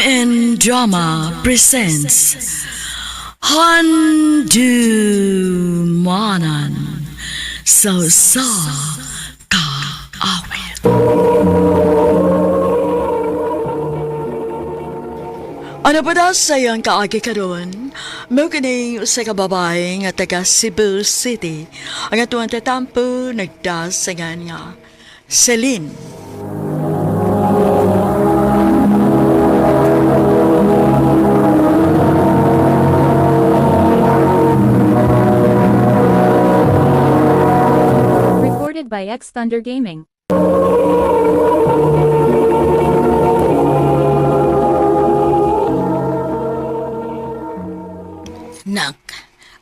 MN Drama presents Handumanan sa sa kaawit. Ano pa daw sa iyang kaagi karon? Mao kini usa ka babae nga taga Cebu City. Ang atuang tatampo nagdasangan nga Celine. Recorded by X Thunder Gaming. Nak,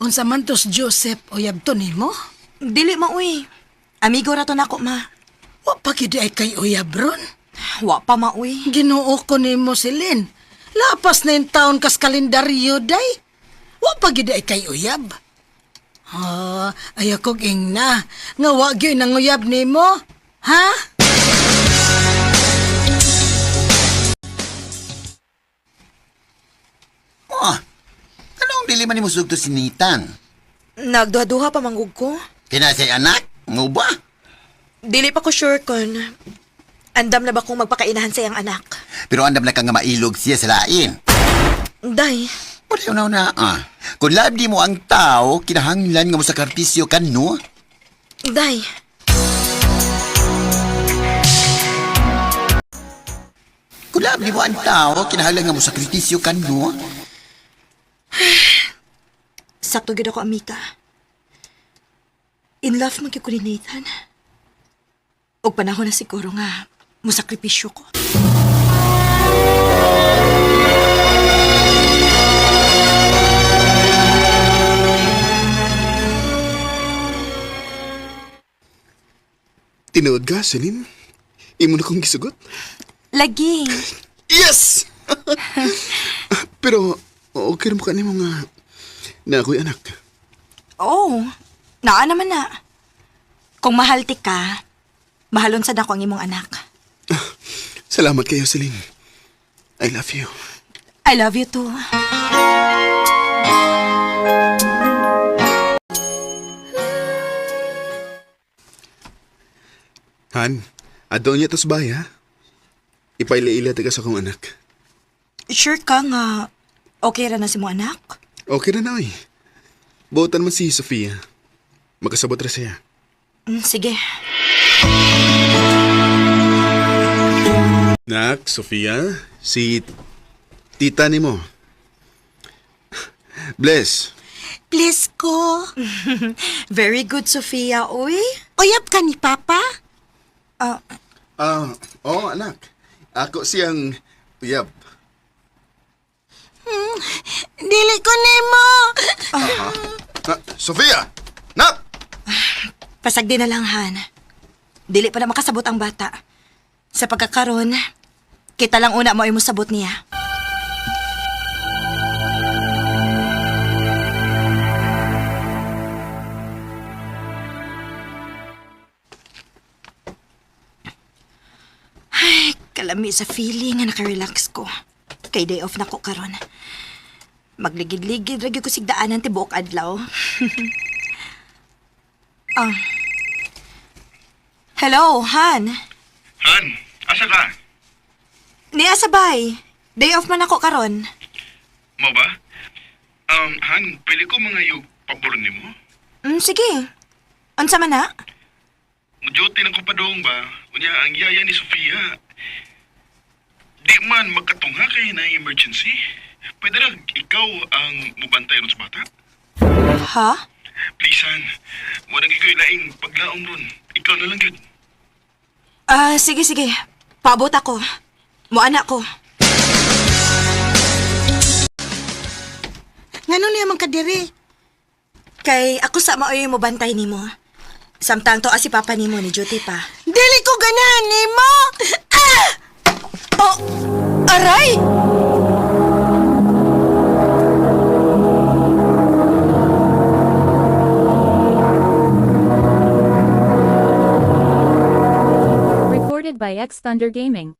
unsa man tos Joseph uyab to nimo? Dili ma uy. Amigo ra to nako ma. Wa pa gyud ay kay uyab ron. Wa pa ma uy. Ginoo ko nimo silin. Lapas na yung taon kas kalendaryo day. Wa pa gyud ay kay uyab. Ha, ayaw kog ingna. Nga wa gyud nang uyab nimo. Ha? Oh, anong dili man nimo sugto si Nathan? Nagduha-duha pa manggug ko. Kina say anak, mo ba? Dili pa ko sure kun andam na ba kong magpakainahan sa iyang anak. Pero andam na ka nga mailog siya sa lain. Day, Wala na na ah. Kung love di mo ang tao, kinahanglan nga mo sakripisyo kan no? day. Kung love di mo ang tao, kinahanglan nga mo sakripisyo kan no? Sakto gyud ako amika. In love man gyud ko ni Nathan. Og panahon na siguro nga mosakripisyo ko. Tinuod ka, Celine? Imo na kong gisugot? Lagi. Yes! Pero, okay rin mo ka nimo nga na ako'y anak. Oh, naa naman na. Kung mahal ti ka, mahalon sad ako ang imong anak. Salamat kayo, Celine. I love you. I love you too. Han, adto niya to sa bahay, ha? Ipaila-ila taga sa akong anak. Sure ka nga okay ra na si mo anak? Okay na na, oy. Buotan man si Sofia. Makasabot ra siya. Sige. Nak, Sofia, si tita ni mo. Bless. Please ko. Very good, Sofia. Uy. Uyab ka ni Papa? Ah, Ah, oh, anak. Ako siyang uyab. Dili ko nimo. Ah, Sofia! Nak! Pasagdi na lang, Han. Dili pa na makasabot ang bata. Sa pagkakaron, kita lang una mo ay mosabot niya. Ay, kalami sa feeling nga nakarelax ko. Kay day off na ko karon. Magligid-ligid ra gyud ko sigdaanan tibuok adlaw. Ah. Hello, Han. Han, asa ka? Niya sabay. Day off man ako karon. Mo ba? Han, pwede ko mga yung pabor nimo? Sige. Unsa man na? Muduty lang ko padung ba? Unya, ang yaya ni Sofia. Di man makatungha kay na emergency. Pwede ra ikaw ang mubantay ron sa bata? Ha? Please, Han. Wala gyud laing paglaom ron. Ikaw na lang gyud. Ah, sige sige. Paabot ako. Muana ko. Ngano niya man kadiri? Kay ako sa maoy mo bantay nimo. Samtang to si papa nimo ni duty pa. Dili ko ganahan nimo. Ah! Oh, aray! Recorded by X Thunder Gaming.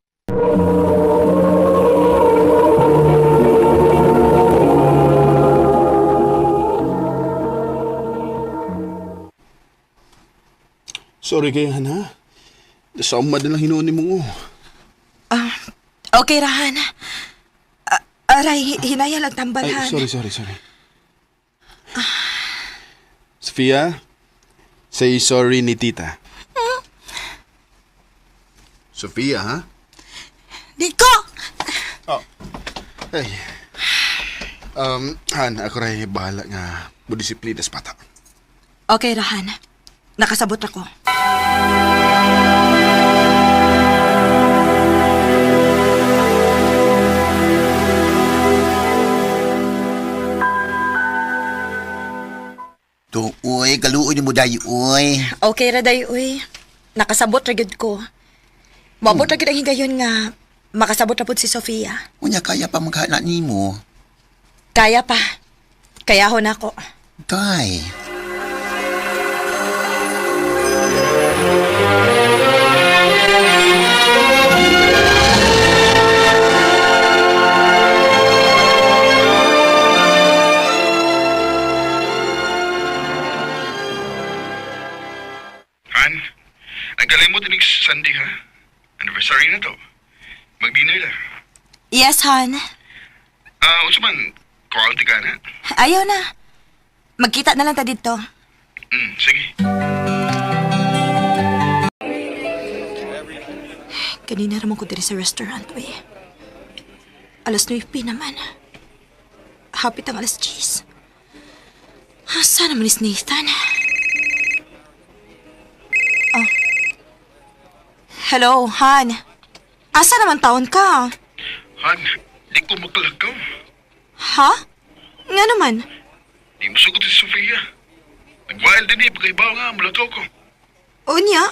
Sorry kay Han, ha? Sa umad na lang hinuon ni mo. Okay, Rahan. Aray, hinaya lang Ay, tambalhan. sorry, sorry, sorry. Sofia, say sorry ni tita. Sofia, ha? Di ko! Ay. Han, ako rin bahala nga mo disiplina sa bata. Okay, Rahan. Nakasabot ako. Tuoy, kaluoy ni mo dayo, uy. Okay ra day uy. Nakasabot ra gyud ko. Moabot ra gyud ang higayon nga makasabot ra pud si Sofia. Unya, kaya pa maghala nimo. Kaya pa. Kaya ho nako. Kay. Han, ang galing mo tinig Sunday ha. Anniversary na to. Mag-dinner la. Yes, Han. Ah, unsa man, quality ka na. Ayaw na. Magkita na lang ta dito. Sige. Kanina ramon ko diri sa restaurant, uy. Alas 9 naman. Hapit ang alas 10. Asa naman is Nathan? Oh. Hello, Han. Asa naman taon ka? Han, di ko makalakaw. Ha? Nga naman. Di mo sugot si Sofia. Nag-wild din eh, pagkaibaw nga, mulakaw ko. Unya.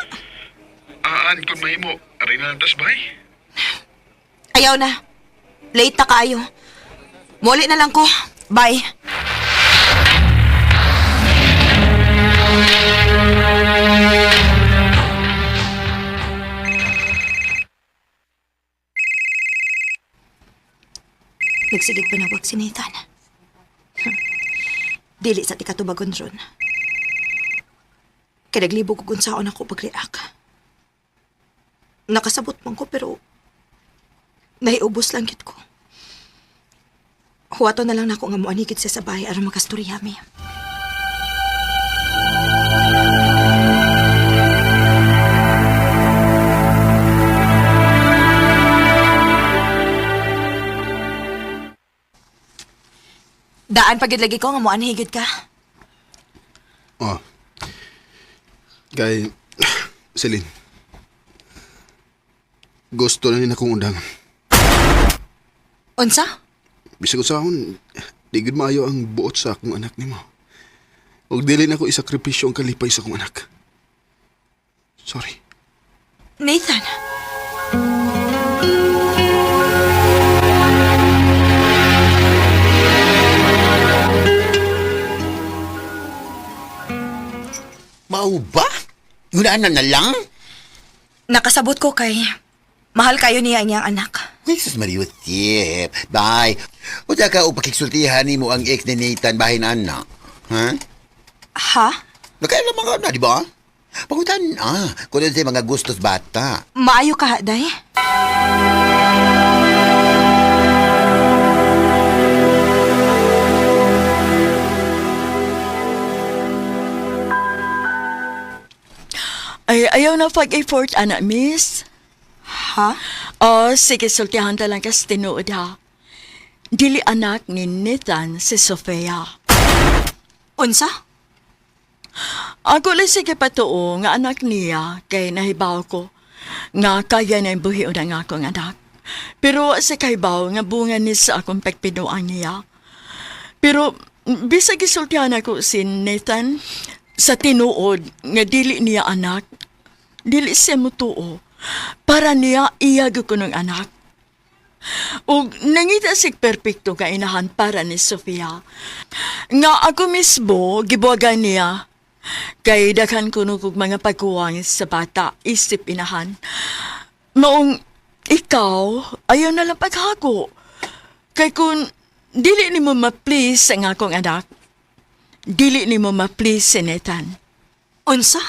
Ah, Han, kung mahimo, aray na lang tas bahay. Ayaw na. Late na kaayo. Muli na lang ko. Bye. Nagsigig panawag si Nathan. Dili sa tikatubagon ron. Kaya naglibog ko kung saan ako pag-react. Nakasabot man ko pero naiubos lang gid ko. Huwato na lang nako nga moanigid siya sa bahay aron makastorya mi. Daan pagid lagi ko nga moanhigid ka. Oh. Kay, Celine. Gusto na nila akong undang. Unsa? Bisag sa akon, di gud maayo ang buot sa akong anak nimo. Ug dili na ko isakripisyo ang kalipay sa akong anak. Sorry. Nathan. Mao ba? Yunaan na na lang? Nakasabot ko kay mahal kayo niya ang iyang anak. Jesus Maria Josep. Bye. Unsa ka o pakigsultihan nimo ang ex ni Nathan bahin anak? Ha? Ha? Nakailan mga na, di ba? Pangutan, kung ano sa mga gustos bata. Maayo ka, day. Ay, ayaw na pag-effort, anak, miss. Ha? Oh, sige, sultihan ta lang kas tinuod ha. Dili anak ni Nathan si Sofia. Unsa? Ako lang sige patuo nga anak niya kay nahibaw ko nga kaya na buhion ang akong anak. Pero sa kahibaw nga bunga ni sa akong pagpinuan niya. Pero bisag gisultihan ako si Nathan sa tinuod nga dili niya anak, dili siya mutuo. Para niya iya gyud ko ng anak. Ug nangita sig perpekto nga inahan para ni Sofia. Nga ako mismo gibuwagan niya. Kay daghan kuno kog mga pagkuwang sa bata isip inahan. Maong ikaw ayaw na lang paghako. Kay kun dili nimo ma-please ang akong anak, dili nimo ma-please si Nathan. Unsa?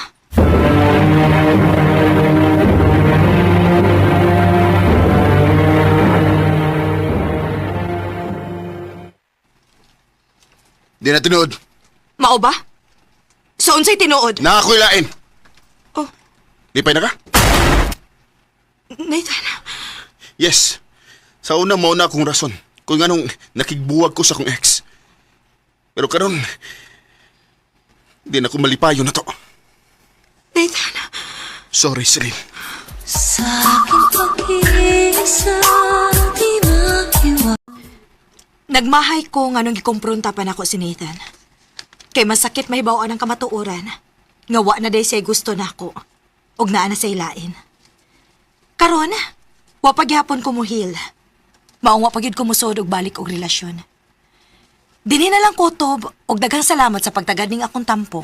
na tinuod. Mao ba? So unsay tinuod? Na ako'y lain. Oh. Lipay na ka? Nathan, Yes. Sa una mao na akong rason kung anong nakigbuwag ko sa akong ex. Pero karon di na ko malipayon na to. Nathan. Sorry, Celine. Nagmahay ko nga nung gikompronta pa nako si Nathan. Kay masakit mahibaw-an ang kamatuoran. Nga wa na day siya gusto nako. Ug naa na siya lain. Karon, wa pa gihapon ko muhil. Maong wa pa gyud ko musod og balik og relasyon. Dinhi na lang kutob og daghang salamat sa pagtagad ning akong tampo.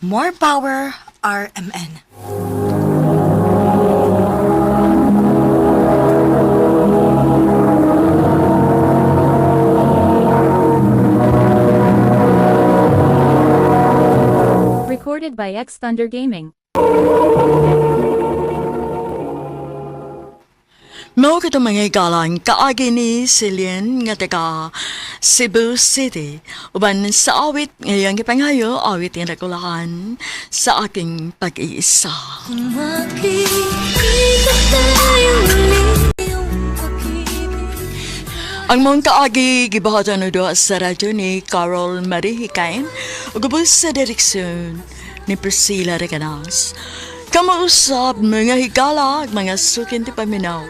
More power, RMN. Recorded by X Thunder Gaming. Mao kato mga igalang kaagi ni Celine nga taga Cebu City. Uban sa awit ngayong gipangayo, awit nga nagulahan sa aking pag-iisa. Ang mong kaagi gibuhatan no duha sa radyo ni Carol Marie Hikain ug ubos sa direksyon ni Priscilla Reganas. Kamausap mga higala ug mga sukin ti paminaw.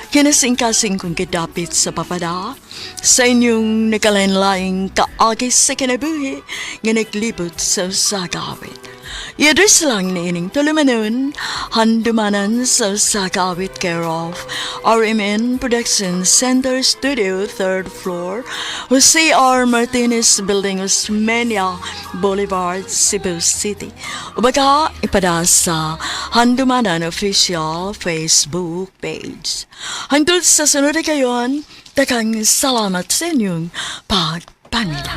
Kinasingkasing kong gidapit sa papada sa inyong nagkalain-laing kaagi sa kinabuhi nga naglibot sa usagawit. I-address lang ni ining tulumanon, handumanan sa Usagawit care of RMN Production Center Studio, 3rd floor, Jose R. Martinez Building, Osmeña Boulevard, Cebu City. O baka ipada sa Handumanan Official Facebook page. Hangtod sa sunod na kayon, takang salamat sa inyong pagpamila.